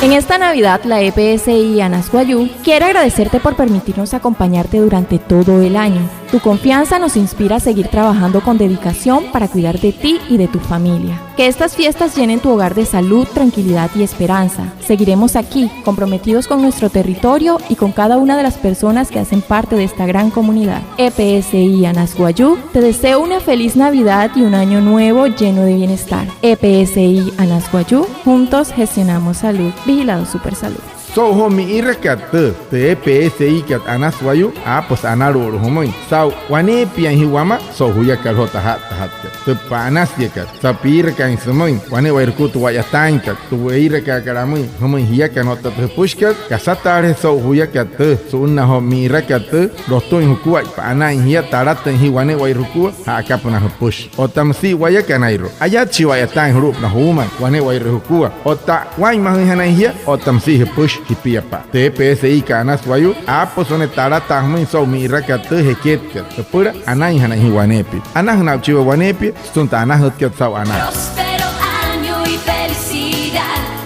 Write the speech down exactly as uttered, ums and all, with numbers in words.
En esta Navidad, la E P S I Anas Wayuu quiere agradecerte por permitirnos acompañarte durante todo el año. Tu confianza nos inspira a seguir trabajando con dedicación para cuidar de ti y de tu familia. Que estas fiestas llenen tu hogar de salud, tranquilidad y esperanza. Seguiremos aquí, comprometidos con nuestro territorio y con cada una de las personas que hacen parte de esta gran comunidad. E P S I Anas Wayuu te desea una feliz Navidad y un año nuevo lleno de bienestar. E P S I Anas Wayuu, juntos gestionamos salud. Vigilado Supersalud. So'u joo mi'irakat tüü, tü E P S I kat Anas Wayuu, aapüsü analu'ut jümüin saa'u waneepiain jia wamaa so'u juyakat joo taja'ttajatkat. Tü pa'anasiakat, saa'u piirakaain sümüin wane'ewai jukua tü wa'yataainkat, tü weirakaakat amüin jümüin jiakana otta tü jüpüshikat, kasataalejese so'u juyakat tüü, su'unnaa joo mi'irakat tüü, lotüin jukuaippa anain jia, talatüin jia wane'ewai jukua ja'akapünaa jüpüshi. Otta müsia wayakanairua, ayatshii wa'yataain julu'upünaa juumain wane'ewai jukua. Otta waa'inmajüinjanain jia, otta müsia jüpüshi jipiapa'a. Tü E P S I kat Anas Wayuu, aapüsü wane talataa jümüin so'u mi'irakat tüü jeketkat. Jüpüla anainjanain jia waneepia. Anajüna aa'uchii waya waneepia sütüma tü anajütkat saa'u anaa. Próspero año y felicidad.